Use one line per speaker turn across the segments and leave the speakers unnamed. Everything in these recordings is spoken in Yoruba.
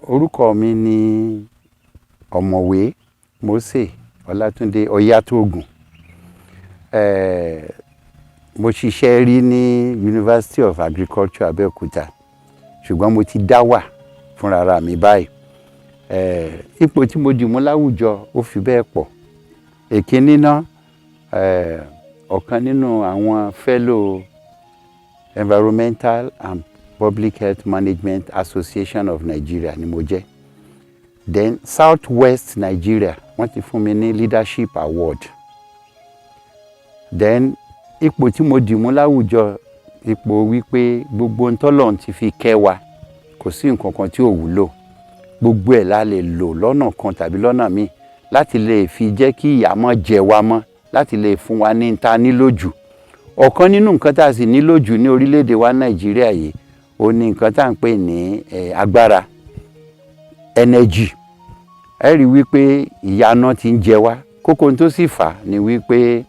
Orúkọ mi ni Ọ̀mọ̀wé Mósè Ọlátúndé Ọ̀yátóògùn. Mo ṣiṣẹ́ rí ní University of Agriculture, Abẹ́òkúta, ṣùgbọ́n mo ti dá wà fúnra mi báyìí. Ipò tí mo dì mú láwùjọ, ó fi bẹ́ẹ̀ pọ̀. Èkíní ná, ọ̀kan nínú àwọn fellow Environmental and Public Health Management Association of Nigeria ni mo jẹ́. Then South West Nigeria, wọ́n ti fún mi ní leadership award. Then ipò tí mo dì mú láwùjọ, ipò wípé gbogbo ntọ́lọ́run ti fi kẹ́ wa, kò sí nǹkan kan tí ò wúlò. Gbogbo ẹ̀ la lè lò lọ́nà kan tàbí lọ́nà míì láti lè fi jẹ́ kí ìyà má jẹ wá mọ́, láti lè fún wa ní ta nílò jù. Ọ̀kan nínú nǹkan tá a sì nílò jù ní orílẹ̀-èdè wa Nàìjíríà yìí, ó ní nǹkan tá à ń pè ní agbára, energy. Ẹ rí wípé ìyà náà ti ń jẹ wá. Kókó tó sì fà ni wípé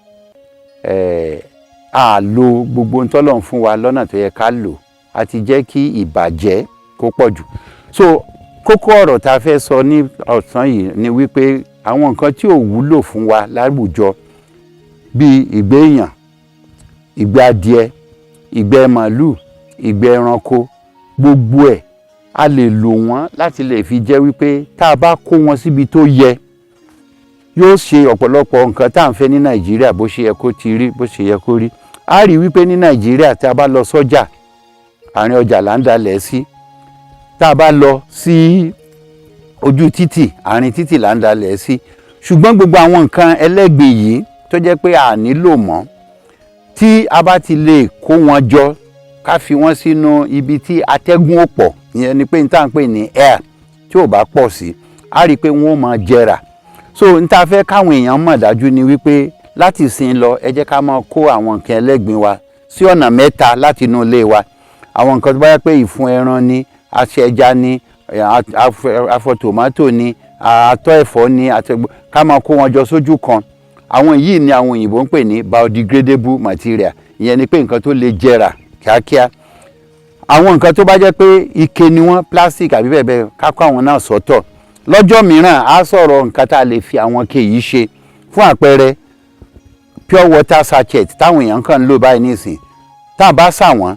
a lo gbogbo ntọ́lọ́run fún wa lọ́nà tó yẹ ká lò, a ti jẹ́ kí ìbàjẹ́ kó pọ̀ jù. So kókó ọ̀rọ̀ tá a fẹ́ sọ ní ọ̀sán yìí ni wípé àwọn nǹkan tí ò wúlò fún wa láwùjọ, bíi ìgbẹ́ èèyàn, ìgbẹ́ adìẹ, ìgbẹ́ màálù, ìgbẹ́ ẹranko, gbogbo ẹ̀ a lè lò wọ́n láti lè fi jẹ́ wípé tá a bá kó wọn síbi tó yẹ, yóò ṣe ọ̀pọ̀lọpọ̀ nǹkan tá à ń fẹ́ ní Nàìjíríà bó ṣe yẹ kó ti rí, bó ṣe yẹ kó rí. A rí wípé ní Nàìjíríà, tí a bá lọ sọ́jà, àárín ọjà là ń dalẹ̀ sí. Tá a bá lọ sí ojú títì, àárín títì là ń dalẹ̀ sí. Ṣùgbọ́n gbogbo àwọn nǹkan ẹlẹ́gbin yìí tó jẹ́ pé a nílò mọ́, tí a bá ti lè kó wọn jọ, ká fi wọ́n sínú ibi tí atẹ́gùn ò pọ̀, ìyẹn ni pé n tá à ń pè ní air tí ò bá pọ̀ sí, á rí i pé wọ́n ó máa jẹrà. So n ta fẹ́ káwọn èèyàn mọ̀ dájú ni wípé láti ìsìn lọ, ẹ jẹ́ ká máa kó àwọn nǹkan ẹlẹ́gbin wa sí ọ̀nà mẹ́ta láti inú ilé wa. Àwọn nǹkan tó bá yẹ pé ìfun ẹran ni, aṣẹ ẹja ni, afọ tòmátò ni, atọ́ ẹ̀fọ́ ni, ká máa kó wọn jọ sójú kan. Àwọn yìí ni àwọn òyìnbó ń pè ní biodegradable material, ìyẹn ni pé nǹkan tó lè jẹrà kíákíá. Àwọn nǹkan tó bá jẹ́ pé ike ni wọ́n, plastic àbí bẹ́ẹ̀ bẹ́ẹ̀, ká kó àwọn náà sọ́tọ̀. Lọ́jọ́ mìíràn, á sọ̀rọ̀ nǹkan tá a lè fi àwọn ike yìí ṣe. Fún àpẹẹrẹ, pure water sachet táwọn èèyàn kàn ń lò báyìí nísìn, tá a bá sà wọ́n,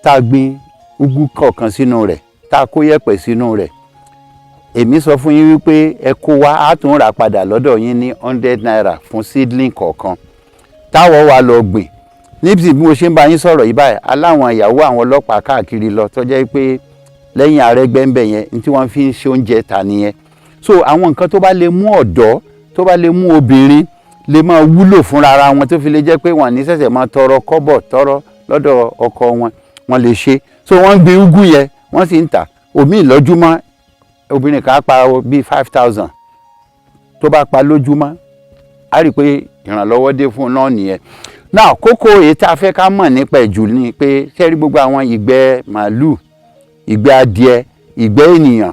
tá a gbin ugu kọ̀ọ̀kan sínú rẹ̀, tá a kó yẹ̀pẹ̀ sínú rẹ̀, èmi sọ fún yín wípé ẹ kó wa, á tún rà padà lọ́dọ̀ yín ní ₦100 fún seedling kọ̀ọ̀kan táwọ̀ wa lọ gbìn. Níbi bí mo ṣe ń bá yín sọ̀rọ̀ yìí báyìí, aláwọn ìyàwó àwọn ọlọ́pàá káàkiri lọ tó jẹ́ pé lẹ́yìn Arẹ́gbẹ́ yẹn ní tí wọ́n fi ń ṣe oúnjẹ ta nìyẹn. So àwọn nǹkan tó bá lè mú ọ̀dọ́, tó bá lè mú obìnrin lè máa wúlò fúnra ara wọn, tó fi lè jẹ́ pé wọ́n ní ṣẹ̀ṣẹ̀ máa tọrọ kọ́bọ̀ tọrọ lọ́dọ̀ ọkọ wọn, wọ́n lè ṣe. So wọ́n ń gbin úgú yẹn, wọ́n sì ń tà omi ìlọ́júmọ́. Obìnrin kan á pa bíi 5,000. Tó bá pa lójúmọ́, á rí i pé ìrànlọ́wọ́ dé fún un náà nìyẹn. Náà kókó èyí tá a fẹ́ ká mọ̀ nípa ẹ̀ jù ni pé ṣé rí gbogbo àwọn ìgbẹ́ màálù, ìgbẹ́ adìẹ, ìgbẹ́ ènìyàn,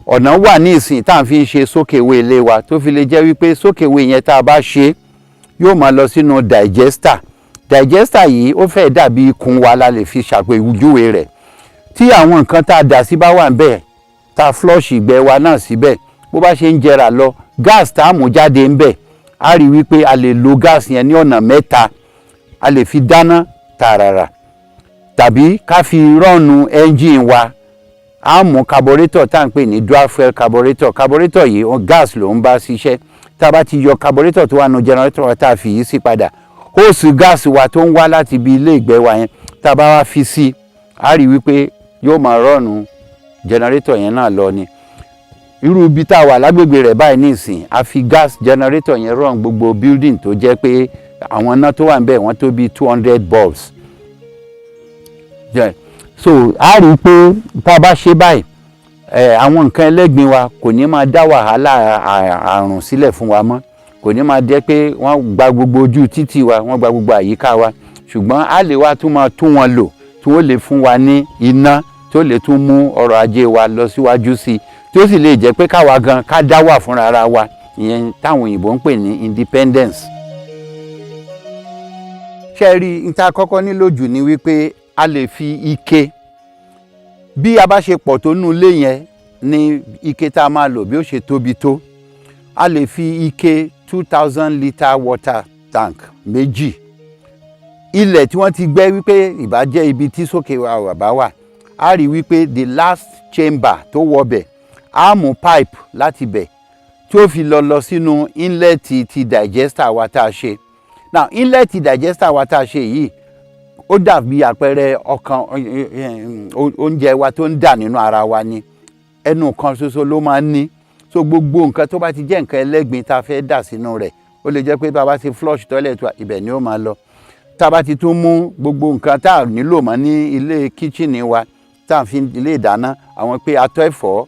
ọ̀nà wà ní ìsìn tá à ń fi ṣe soakaway ilé wa, tó fi lè jẹ́ wípé soakaway yẹn, tá a bá ṣe, yóò máa lọ sínú digester. Digester yìí, ó fẹ́ dàbí ikùn wa la lè fi ṣàpèjúwe rẹ̀. Tí àwọn nǹkan tá a dà sí bá wà ń bẹ̀, tá a flush ìgbẹ́ wa náà síbẹ̀, bó bá ṣe ń jẹrà lọ, gas tá a mú jáde ń bẹ̀, á rí wípé a lè lo gas yẹn ní ọ̀nà mẹ́ta. A lè fi dáná tààràrà, tàbí ká fi run engine wa. Á mú carburetor tá à ń pè ní dual fuel carburetor. Carburetor yìí, gas ló ń bá ṣiṣẹ́. Tá a bá ti yọ carburetor tó wà nù generator wa, tá a fi yìí sí padà, hose gas wa tó ń wá láti ibi ilé ìgbẹ́ wa yẹn, tá a bá wá fi sí, á rí wípé yóò máa run generator yẹn náà lọ ni. Irú ibi tá a wà lágbègbè rẹ̀ báyìí nísìn, a fi gas generator yẹn run gbogbo building, tó jẹ́ pé àwọn iná tó wà ń bẹ̀, wọ́n tó bí 200 bulbs. Yeah. So a rí i pé tá a bá ṣe báyìí, àwọn nǹkan ẹlẹ́gbin wa kò ní máa dá wàhálà àrùn sílẹ̀ fún wa mọ́. Kò ní máa jẹ́ pé wọ́n gba gbogbo ojú títì wa, wọ́n gba gbogbo àyíká wa, ṣùgbọ́n a lè wá tún máa tún wọn lò, tí wọ́n lè fún wa ní iná, tí ó lè tún mú ọrọ̀ ajé wa lọ síwájú sí i, tí ó sì lè jẹ́ pé káwa gan ká dá wà fúnra ara wa, ìyẹn táwọn òyìnbó ń pè ní independence. Ṣé rí n ta kọ́kọ́ nílò jù ni wípé a lè fi ike, bí a bá ṣe pọ̀ tó nú ilé yẹn. Ní ike tá a máa lò, bí ó ṣe tóbi tó, a lè fi ike 2,000 litre water tank méjì. Ilẹ̀ tí wọ́n ti gbẹ́ wípé ìbá jẹ́ ibi tí soakaway bá wà, a rí wípé the last chamber tó wọbẹ̀, á mú pipe láti bẹ̀ tí ó fi lọ sínú inlet ti digester wa tá a ṣe. Now, inlet digester wa tá a ṣe yìí, ó dàbí àpẹẹrẹ ọkàn oúnjẹ wa tó ń dà nínú ara wa ni. Ẹnu kan ṣoṣo ló máa ń ní. So gbogbo nǹkan tó bá ti jẹ́ nǹkan ẹlẹ́gbin tá a fẹ́ dà sínú rẹ̀, ó lè jẹ́ pé bá a bá ti flush toilet wa, ibẹ̀ ni ó máa lọ. Tá a bá ti tún mú gbogbo nǹkan tá a nílò mọ́ ní ilé kitchen wa, tá a fi ilé ìdáná, àwọn pé atọ́ ẹ̀fọ́,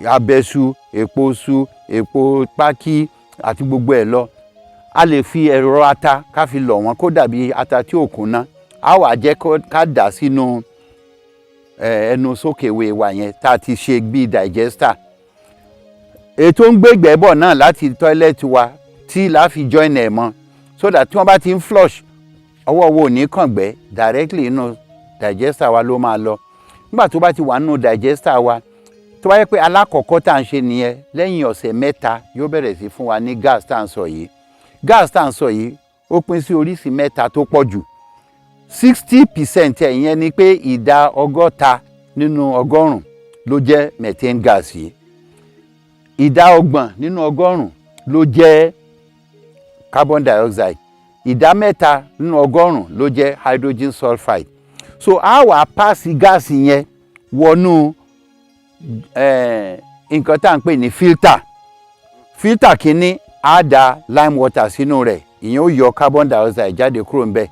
abẹ́ṣu, èpo ṣu, èpo pákí àti gbogbo ẹ̀ lọ, a lè fi ẹ̀rọ ata ká fi lọ̀ wọ́n kó dàbí ata tí ò kúnná. Á wà jẹ́ ká dà sínú ẹnu soakaway wa yẹn tá a ti ṣe bíi digester. Ètò ń gbégbẹ́ bọ̀ náà láti toilet wa tí la fi join ẹ̀ mọ́, so that tí wọ́n bá ti ń flush, ọwọ́ wo ò ní kàn gbẹ́, directly inú digester wa ló máa lọ. Nígbà tó bá ti wà nínú digester wa, tó bá yẹ pé alákọ̀ọ́kọ́ tá à ń ṣe nìyẹn, lẹ́yìn ọ̀sẹ̀ 3 yóò bẹ̀rẹ̀ sí fún wa ní gas tá à ń sọ yìí. Gas tá à ń sọ yìí, ó pín sí oríṣi mẹ́ta tó pọ̀ jù. 60% ẹ̀, ìyẹn ni pé ìdá 60 nínú ọgọ́rùn-ún ló jẹ́ methane gas yìí. Ìdá 30 nínú ọgọ́rùn-ún ló jẹ́ carbon dioxide. Ìdá 3 nínú ọgọ́rùn-ún ló jẹ́ hydrogen sulfide. So a wà pass gáàsì yẹn wọnú nǹkan tá à ń pè ní filter. Filter kínní, á da lime water sínú rẹ̀, ìyẹn ó yọ carbon dioxide jáde kúrò ńbẹ̀.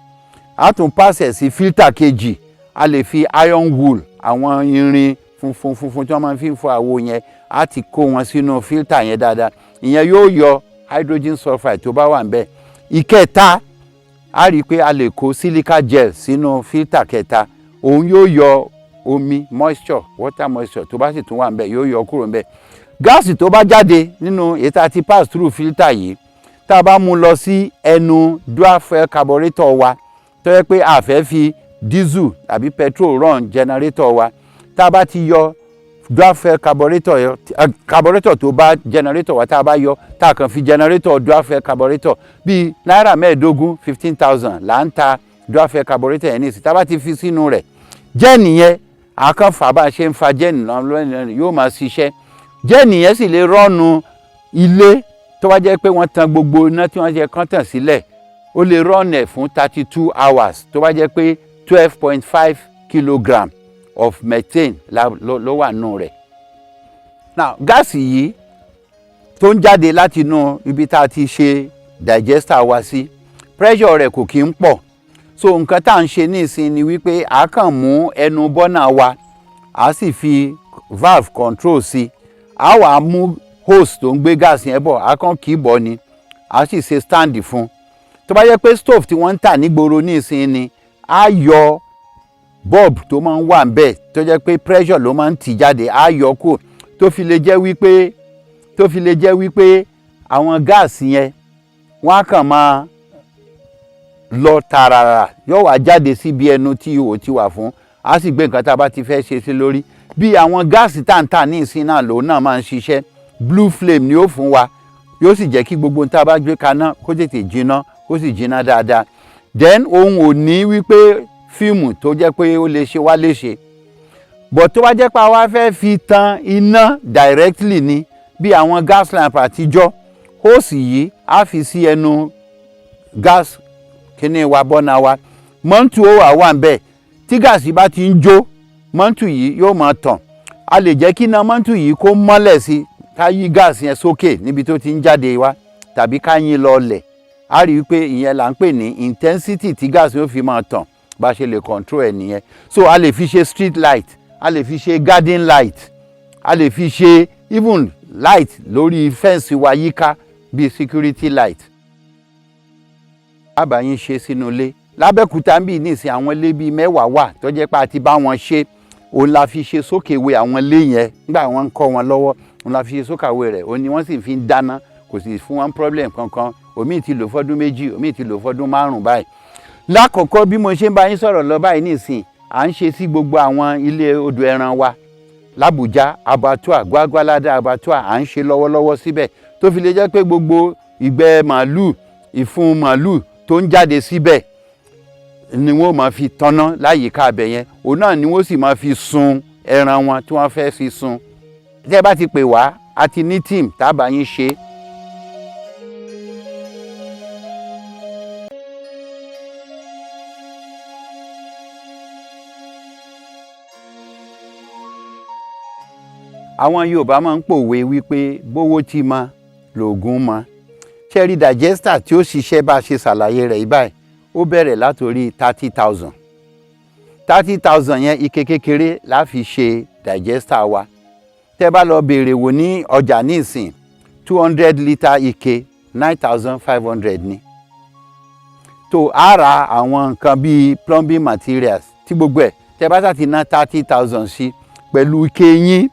A tún pass ẹ̀ sí filter kejì. A lè fi iron wool, àwọn irin funfun funfun tí wọ́n máa fi ń fọ àwo yẹn, á ti kó wọn sínú filter yẹn dáadáa, ìyẹn yóò yọ hydrogen sulfide tó bá wà ńbẹ̀. Ìkẹta, a rí i pé a lè kó silica gel sínú filter kẹta, òun yóò yọ omi, moisture, water moisture tó bá sì tún wà ńbẹ̀, yóò yọ kúrò ńbẹ̀. Gáàsì tó bá jáde nínú èyí tá a ti pass through filter yìí, tá a bá mú lọ sí ẹnu dual fuel carburetor wa, tó yẹ pé a fẹ́ fi diesel tàbí petrol run generator wa, tá a bá ti yọ dual fuel carburetor, carburetor tó bá generator wa, tá a bá yọ, tá a kàn fi generator dual fuel carburetor, bíi náírà 15, 15,000 là ń ta dual fuel carburetor yẹn nísìnyí. Tá a bá ti fi sínú rẹ̀, gen yẹn àkànfà, bá a ṣe ń fa gen náà, yóò máa ṣiṣẹ́. Gen yẹn sì lè run ilé tó bá jẹ́ pé wọ́n tan gbogbo iná tí wọ́n jẹ́ kán tàn sílẹ̀, ó lè run ẹ̀ fún 32 hours, tó bá jẹ́ pé 12.5 kilogram of methane ló wà nù rẹ̀. Now, gáàsì yìí tó ń jáde láti inú ibi tá a ti ṣe digester wa sí, pressure rẹ̀ kò kí ń pọ̀. So nǹkan tá à ń ṣe nísìn ni wípé a kàn mú ẹnu burner wa, a sì fi valve control sí, a wà mú hose tó ń gbé gáàsì yẹn bọ̀, a kàn kì í bọ̀ ni, a sì ṣe stand fún. Tó bá yẹ pé stove tí wọ́n ń tà nígboro nísìn ni, a yọ bulb tó máa ń wà ńbẹ̀ tó jẹ́ pé pressure ló máa ń tì jáde, á yọ kúrò, tó fi lè jẹ́ wípé àwọn gáàsì yẹn, wọ́n á kàn máa lọ tààràrà, yóò wá jáde síbi ẹnu tí ihò ti wà fún, á sì gbé nǹkan tá a bá ti fẹ́ ṣe sí lórí. Bí àwọn gáàsì tá à ń tà ní ìsìn náà lòun náà máa ń ṣiṣẹ́. Blue flame ni ó fún wa, yóò sì jẹ́ kí gbogbo ohun tá a bá gbé kaná kó tètè jiná, kó sì jiná dáadáa. Then òun ò ní wípé fume tó jẹ́ pé ó lè ṣe wá léṣe. But tó bá jẹ́ pé a wá fẹ́ fi tan iná directly ni, bí àwọn gas lamp àtijọ́, hose yìí á fi sí ẹnu gas kíní wa, burner wa, mantle ó wà ń bẹ̀. Tí gáàsì bá ti ń jó, mantle yìí yóò máa tàn. A lè jẹ́ kí iná mantle yìí kó mọ́lẹ̀ sí, ká yí gáàsì yẹn sókè níbi tó ti ń jáde wá, tàbí ká yín lọlẹ̀. A rí i pé ìyẹn là ń pè ní intensity tí gáàsì yóò fi máa tàn. Bá a ṣe lè control ẹ̀ nìyẹn. So a lè fi ṣe street light, a lè fi ṣe garden light, a lè fi ṣe even light lórí fence wa yíká bíi security light. A bá yín ṣe sínú ilé. Lábẹ́òkúta ń bì nísìn, àwọn ilé bíi 10 wà tó jẹ́ pé a ti bá wọn ṣe. Òun la fi ṣe soakaway àwọn ilé yẹn nígbà wọ́n ń kọ́ wọn lọ́wọ́. Òun la fi ṣe soakaway rẹ̀, òun ni wọ́n sì fi ń dáná, kò sì fún wọn problem kankan. Òmíì ti lò fọ́dún 2, òmíì ti lò fọ́dún 5 báyìí. Lákọ̀ọ́kọ́, bí mo ṣe ń bá yín sọ̀rọ̀ lọ báyìí nísìn, à ń ṣe sí gbogbo àwọn ilé odò ẹran wa. L'Abuja, abattoir, Gwagwalada abattoir, à ń ṣe lọ́wọ́lọ́wọ́ síbẹ̀, tó fi lè jẹ́ pé gbogbo ìgbẹ́ màálù, ìfun màálù tó ń jáde síbẹ̀ ni wọ́n máa fi tanná láyìíká abẹ yẹn. Òun náà ni wọ́n sì máa fi sun ẹran wọn tí wọ́n fẹ́ fi sun. Tẹ́ bá ti pè wá, a ti ní team tá a bá yín ṣe. Àwọn Yorùbá máa ń pòwe wípé bówó ti mọ lògùn mọ. Ṣé rí digester tí ó ṣiṣẹ́ bá a ṣe ṣàlàyé rẹ̀ yìí báyìí, ó bẹ̀rẹ̀ látòrí 30,000. 30,000 yẹn, ike kékeré la fi ṣe digester wa. Tẹ́ bá lọ béèrè wò ní ọjà nísìn, 200 litre ike, 9,500 ni. Tó a ra àwọn nǹkan bíi plumbing materials tí gbogbo ẹ̀, tẹ́ bá ti ná 30,000 sí pẹ̀lú ike yín,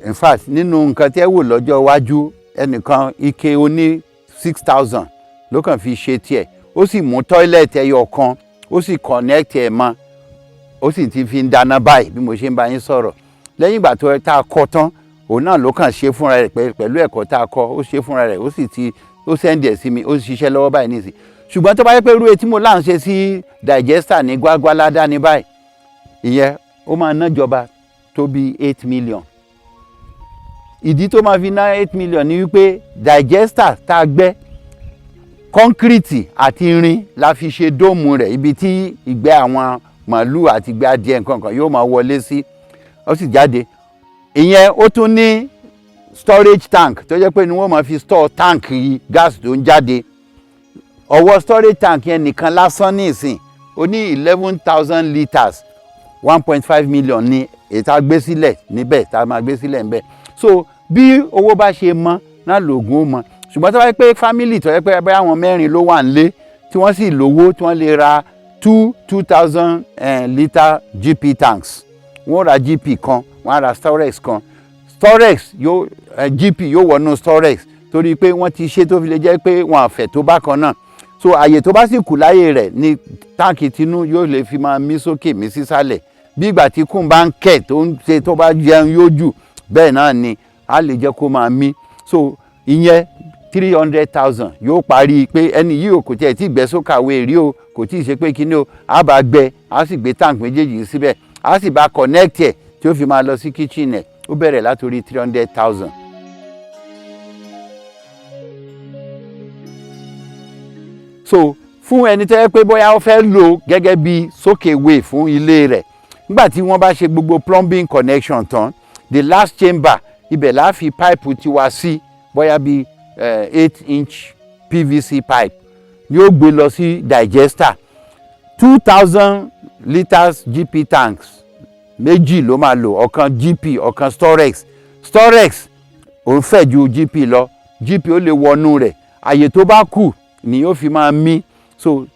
in fact, nínú nǹkan tẹ́ wò lọ́jọ́ iwájú, ẹnìkan, ike oní 6,000 ló kàn fi ṣe tiẹ̀. Ó sì mú toilet ẹyọ kan, ó sì connect ẹ̀ mọ́, ó sì ti fi ń dáná báyìí bí mo ṣe ń bá yín sọ̀rọ̀. Lẹ́yìn ìgbà tó tá a kọ́ tán, òun náà ló kàn ṣe fúnra rẹ̀ pẹ̀lú ẹ̀kọ́ tá a kọ́. Ó ṣe fúnra rẹ̀, ó sì ti ó send ẹ̀ sí mi, ó ń ṣiṣẹ́ lọ́wọ́ báyìí nísìn. Ṣùgbọ́n tó bá yẹ pé irú etí mo là ń ṣe sí digester ní Gwagwalada ní báyìí, ìyẹn ó máa ná jọba tó bí 8 million. Ìdí tó máa fi ná 8 million ni wípé digester tá a gbẹ́, concrete àti irin la fi ṣe dome rẹ̀, ibi tí ìgbẹ́ àwọn màálù àti ìgbẹ́ adìẹ nǹkan kan yóò máa wọlé sí, ó sì jáde. Ìyẹn ó tún ní storage tank tó jẹ́ pé ni wọ́n máa fi store tank yìí, gas tó ń jáde. Ọwọ́ storage tank yẹn nìkan lásán ní ìsìn, ó ní 11,000 litres, 1.5 million ní èyí tá a gbé sílẹ̀ níbẹ̀, tá a máa gbé sílẹ̀ níbẹ̀. So bí owó bá ṣe mọ náà lògùn ó mọ. Ṣùgbọ́n tó bá yẹ pé family tó yẹ pé bóyá àwọn mẹ́rin ló wà nílé tí wọ́n sì lówó tí wọ́n lè ra two 2,000 litre GP tanks, wọ́n ra GP kan, wọ́n á ra Storex kan. Storex yóò GP yóò wọnú Storex, torí pé wọ́n ti ṣe tó fi lè jẹ́ pé wọ́n àfẹ́ tó bákan náà. So àyè tó bá sì kù láyè rẹ̀ ní táǹkì tinú yóò lè fi máa mí sókè, mí sísàlẹ̀, bí ìgbà tí kùn bá ń kẹ̀ tó ń ṣe, tó bá jẹun yóò jù bẹ́ẹ̀ náà ni a lè jẹ́ kó máa mí. So ìyẹn, 300,000 yóò parí. Pé ẹni yìí ò kò tiẹ̀ tí gbẹ́ soakaway rí o, kò tí ì ṣe pé kíní o, á bá gbẹ, á sì gbé tank méjèèjì síbẹ̀, á sì bá connect ẹ̀ tí ó fi máa lọ sí kitchen ẹ̀, ó bẹ̀rẹ̀ látòrí 300,000. So fún ẹni tó yẹ pé bóyá ó fẹ́ lò gẹ́gẹ́ bí soakaway fún ilé rẹ̀, nígbà tí wọ́n bá ṣe gbogbo plumbing connection tán, the last chamber, ibẹ̀ la fi pipe tiwa sí, bóyá bí 8 inch PVC pipe yóò gbé lọ sí digester. 2,000 litres GP tanks méjì ló máa lò, ọ̀kan GP, ọ̀kan Storex. Storex òun fẹ̀ ju GP lọ. GP ó lè wọnú rẹ̀, àyè tó bá kù ni yóò fi máa mí. So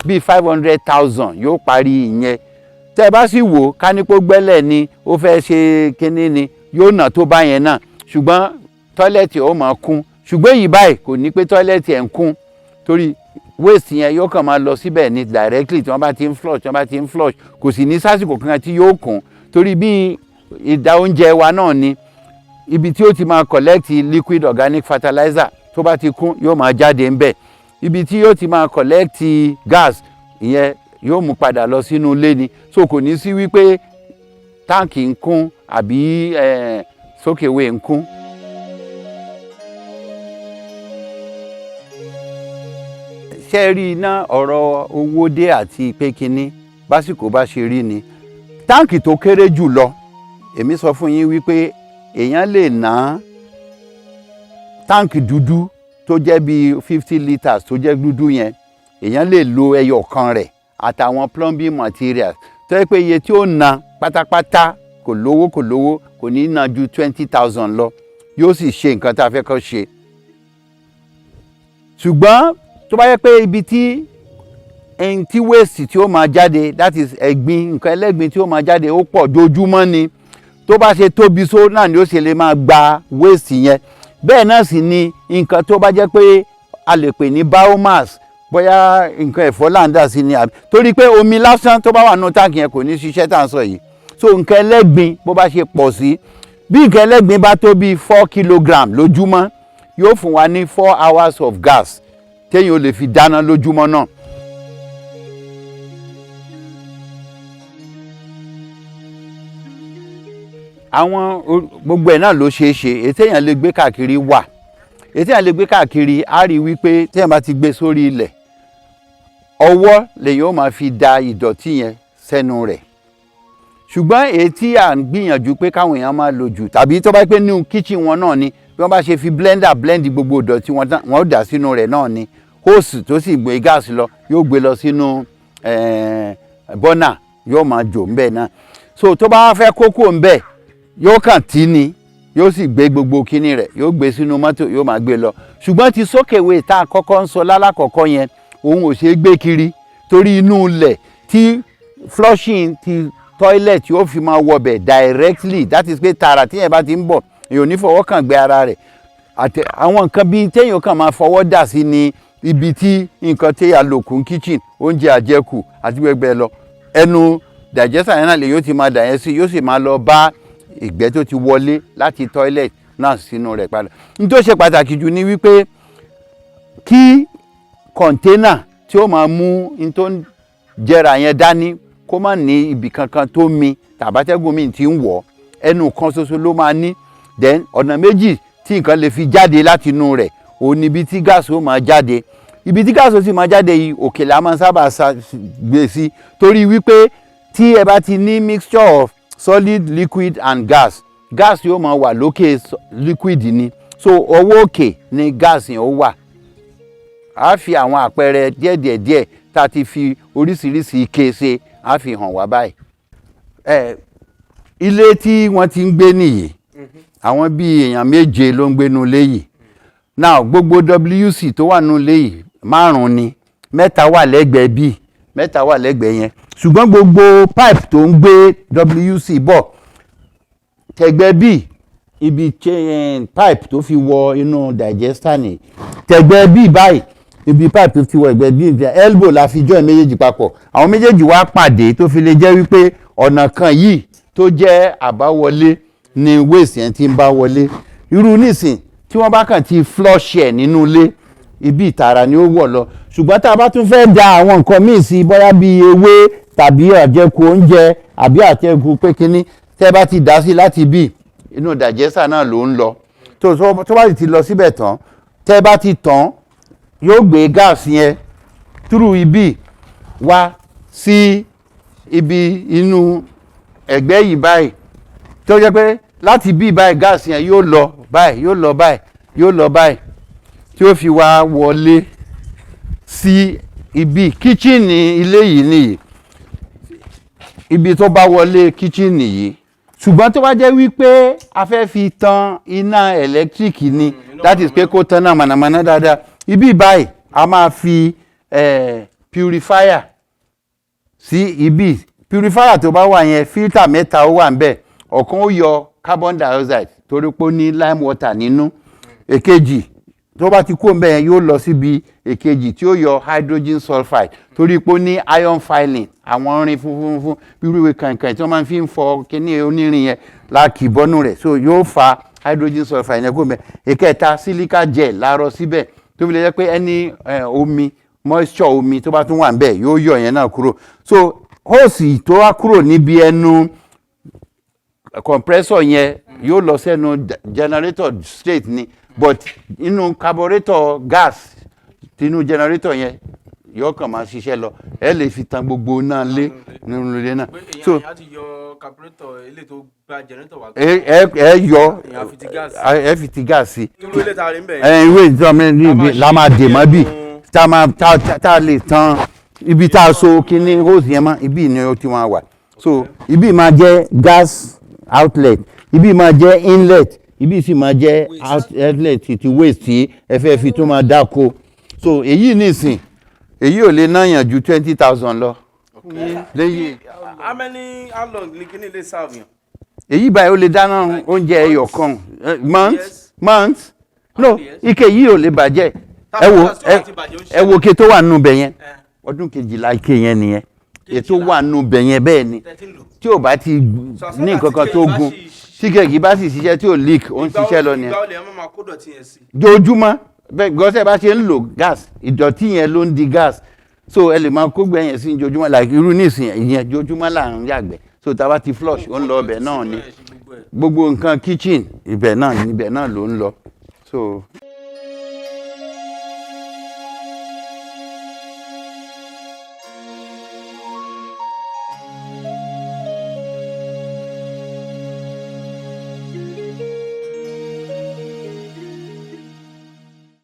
bíi 500,000 yóò parí ìyẹn. Tẹ́ ẹ bá sì wò, kánípò gbẹ́lẹ̀ ni ó fẹ́ ṣe kínní ni, yóò nà tó bá yẹn náà, ṣùgbọ́n toilet ó máa kún. Ṣùgbọ́n èyí báyìí kò ní pé toilet ẹ̀ ń kún, torí waste yẹn yóò kàn máa lọ síbẹ̀ ní directly tí wọ́n bá ti ń flush, tí wọ́n bá ti ń flush. Kò sì ní sásìkò kankan tí yóò kún, torí bí ìdá oúnjẹ wa náà ni ibi tí ó ti máa collect liquid organic fertilizer, tó bá ti kún, yóò máa jáde ń bẹ̀. Ibi tí yóò ti máa collect gas, ìyẹn yóò mú padà lọ sínú ilé ni. So kò ní sí wípé táǹkì ń kún àbí soakaway ń kún. Ṣé rí iná ọ̀rọ̀ owó dé àti pé kínní, básìkò bá ṣe rí ni. Táǹkì tó kéré jù lọ, èmi sọ fún yín wípé èèyàn lè ná táǹkì dúdú tó jẹ́ bíi 50 litres, tó jẹ́ dúdú yẹn, èèyàn lè lo ẹyọ kan rẹ̀ àtàwọn plumbing materials, tó yẹ pé iye tí ó ná pátápátá, kò lówó, kò lówó, kò ní ná ju 20,000 lọ, yóò sì ṣe nǹkan tá a fẹ́ kó ṣe. Ṣùgbọ́n tó bá yẹ pé ibi tí ẹni tí waste tí ó máa jáde, that is ẹ̀gbin, nǹkan ẹlẹ́gbin tí ó máa jáde ó pọ̀ dojúmọ́ ni, tó bá ṣe tóbi só náà ni ó ṣe lè máa gba waste yẹn. Bẹ́ẹ̀ náà sì ni nǹkan tó bá jẹ́ pé a lè pè ní biomass, bóyá nǹkan ẹ̀fọ́ là ń dà sí ni, àbí torí pé omi lásán tó bá wà nínú táǹkì yẹn kò ní ṣiṣẹ́ tá à ń sọ yìí. So nǹkan ẹlẹ́gbin bó bá ṣe pọ̀ sí, bí nǹkan ẹlẹ́gbin bá tó bíi 4 kilogram lójúmọ́, yóò fún wa ní 4 hours of gas téèyàn ò lè fi dáná lójúmọ́ náà. Àwọn gbogbo ẹ̀ náà ló ṣeé ṣe. Èyí téèyàn lè gbé káàkiri wà. Èyí téèyàn lè gbé káàkiri, á rí i wípé téèyàn bá ti gbé sórí ilẹ̀, ọwọ́ lèyàn ó máa fi da ìdọ̀tí yẹn sẹ́nu rẹ̀. Ṣùgbọ́n èyí tí à ń gbìyànjú pé káwọn èèyàn máa lò jù, tàbí tó bá pẹ́ nínú kitchen wọn náà ni, bí wọ́n bá ṣe fi blender blend gbogbo ìdọ̀tí wọn tán, wọ́n ó dà sínú rẹ̀ náà ni. Hose tó sì gbé gas lọ yóò gbé lọ sínú burner, yóò máa jò ńbẹ̀ náà. So tó bá fẹ́ kókó ńbẹ̀, yóò kàn tí ni, yóò sì gbé gbogbo kinní rẹ̀, yóò gbé sínú mọ́tò, yóò máa gbé lọ. Ṣùgbọ́n ti soakaway tá a kọ́kọ́ ń sọ lálákọ̀ọ́kọ́ yẹn, òun ò ṣeé gbé kiri, torí inú ilẹ̀ tí flushing ti toilet yóò fi máa wọbẹ̀ directly. That is pé tààrà tí yẹn bá ti ń bọ̀, èèyàn ò ní fọwọ́ kàn gbé ara rẹ̀ àti àwọn nǹkan bíi téèyàn kàn máa fọwọ́ dà sí ní ibi tí nǹkan tí a lò kún kitchen, oúnjẹ àjẹkù àti gbẹgbẹ lọ. Ẹnu digester yẹn náà lè yóò ti máa dà yẹn sí, yóò sì máa lọ bá ìgbẹ́ tó ti wọlé láti toilet náà sínú rẹ̀ padà. N tó ṣe pàtàkì jù ni wípé kí container tí ó máa mú n tó ń jẹrà yẹn dání, kó má ní ibì kankan tó mi tàbátẹ́gùn mi ti ń wọ̀. Ẹnu kan ṣoṣo ló máa ní. Then ọ̀nà méjì tí nǹkan lè fi jáde láti inú rẹ̀, òun ni ibi tí gáàsì ó máa jáde. Ibi tí gáàsì ó sì máa jáde yìí, òkè la máa ń sábà gbé sí, torí wípé tí ẹ bá ti ní mixture of solid, liquid and gas, gas yóò máa wà lókè liquid ni. So ọwọ́ òkè ni gas yẹn ó wà. A fi àwọn àpẹẹrẹ díẹ̀díẹ̀díẹ̀ tá a ti fi oríṣiríṣi ike ṣe, a fi hàn wá báyìí. Ẹ ilé tí wọ́n ti ń gbé nìyí. Àwọn bíi èèyàn méje ló ń gbénu ilé yìí. Now, gbogbo WC tó wà nínú ilé yìí, márùn-ún ni. Mẹ́ta wà lẹ́gbẹ̀ẹ́ bíi, mẹ́ta wà lẹ́gbẹ̀ẹ́ yẹn. Ṣùgbọ́n gbogbo pipe tó ń gbé WC bọ̀ tẹ̀gbẹ́ bíi, ibi chain pipe tó fi wọ inú digester ni. Tẹ̀gbẹ́ bíi báyìí, ibi pipe tó fi wọ ẹ̀gbẹ́ bíi, elbow la fi join méjèèjì papọ̀. Àwọn méjèèjì wá pàdé, tó fi lè jẹ́ wípé ọ̀nà kan yìí tó jẹ́ àbáwọlé ni waste yẹn ti ń bá wọlé. Irú nísìn tí wọ́n bá kàn ti flush ẹ̀ nínú ilé, ibi ìtara ni ó wọ̀ lọ. Ṣùgbọ́n tá a bá tún fẹ́ da àwọn nǹkan míì sí, bóyá bíi ewé tàbí àjẹkù oúnjẹ àbí àjẹkù pé kínní, tẹ́ bá ti dá sí láti bí inú digester náà ló ń lọ. Tó bá sì ti lọ síbẹ̀ tán, tẹ́ bá ti tàn, yóò gbé gas yẹn through ibi wá sí ibi inú ẹ̀gbẹ́ yìí báyìí, tó jẹ́ pé láti bí báyìí, gas yẹn yóò lọ báyìí, yóò lọ báyìí, yóò lọ báyìí, tí ó fi wá wọlé sí ibi kitchen ilé yìí nìyí, ibi tó bá wọlé kitchen yìí. Ṣùgbọ́n tó bá jẹ́ wípé a fẹ́ fi tan iná electric ni, that is pé kó tan náà mànàmáná dáadáa, ibi báyìí a máa fi purifier sí ibi. Purifier tó bá wà yẹn, filter mẹ́ta ó wà níbẹ̀. Ọ̀kan ó yọ carbon dioxide, torí pé ó ní lime water nínú. Èkejì, tó bá ti kó ń bẹ́ẹ̀, yóò lọ síbi èkejì tí ó yọ hydrogen sulfide, torí pé ó ní iron filing, àwọn irin funfun funfun bí irú kànkàn tí wọ́n máa fi ń fọ kíní onírin yẹn la kì bọ́nú rẹ̀. So yóò fa hydrogen sulfide yẹn kó ń bẹ́ẹ̀. Ìkẹta, silica gel láàárọ̀ síbẹ̀, tó fi lè jẹ́ pé ẹni omi, moisture omi tó bá tún wà ń bẹ̀, yóò yọ yẹn náà kúrò. So hose tó wá kúrò níbi ẹnu compressor yẹn yóò lọ sẹ́nu generator straight ni, but inú carburetor gas tinú generator yẹn yóò kàn máa ṣiṣẹ́ lọ. Ẹ lè fi tan gbogbo náà lé nínú ilé náà.
Pé èèyàn
So
èèyàn á ti yọ carburetor eléyìí tó gba generator wá.
Ẹ yọ.
Èèyàn á fi ti gas.
Ẹ fi ti gas sí.
Irú ilé ta rí ń bẹ̀ yẹn.
Ẹ ìwé ìjọba mi
A máa
la máa dè mọ́ bí tá a máa tá a lè tan ibi tá a so kíní hose yẹn mọ́, ibi ni ó ti máa wà. So ibi máa jẹ́ gas outlet, ibi máa jẹ́ inlet, ibi sì máa jẹ́ outlet ti waste tí ẹ fẹ́ fi tún máa dáko. So èyí nìsín, èyí ò lè náyàn ju 20,000 lọ lẹ́yìn.
How long ni kíní lè serve yàn?
Èyí báyìí ó lè dáná oúnjẹ ẹyọ kan month.
Yes.
Month, no.
Years.
Ike yìí ò lè bàjẹ́. Ẹ wo
Tí ó bá ti bàjẹ́, ó ń
ẹ wo ike tó wà nínú ibẹ̀ yẹn.
Eh.
Ọdún 12 ike yẹn nìyẹn. Ètò wà nù bẹ̀ yẹn, bẹ́ẹ̀ ni.
Thirteen lò.
Tí ò bá ti
So as
ní
long as
nǹkan kan
tí
tó
keg bá
gun,
sì
tí keg bá sì ṣiṣẹ́, tí ò leak, ó ń ṣiṣẹ́ lọ nìyẹn.
Ìgbà wo lè máa kó dọ̀tí yẹn sí?
Jojúmọ́ bẹ́ẹ̀ gọ́sẹ̀ bá ṣe ń lò gas, ìdọ̀tí yẹn ló ń di gas, so ẹ lè máa kó gbẹ yẹn sí jojúmọ́. Like irú nísìnyẹn, ìyẹn jojúmọ́ là ń yàgbẹ́, so tá a bá ti flush, ó ń lọ ọbẹ̀ náà ni. Gbogbo nǹkan kitchen, ibẹ̀ náà, ibẹ̀ náà ló ń lọ, so.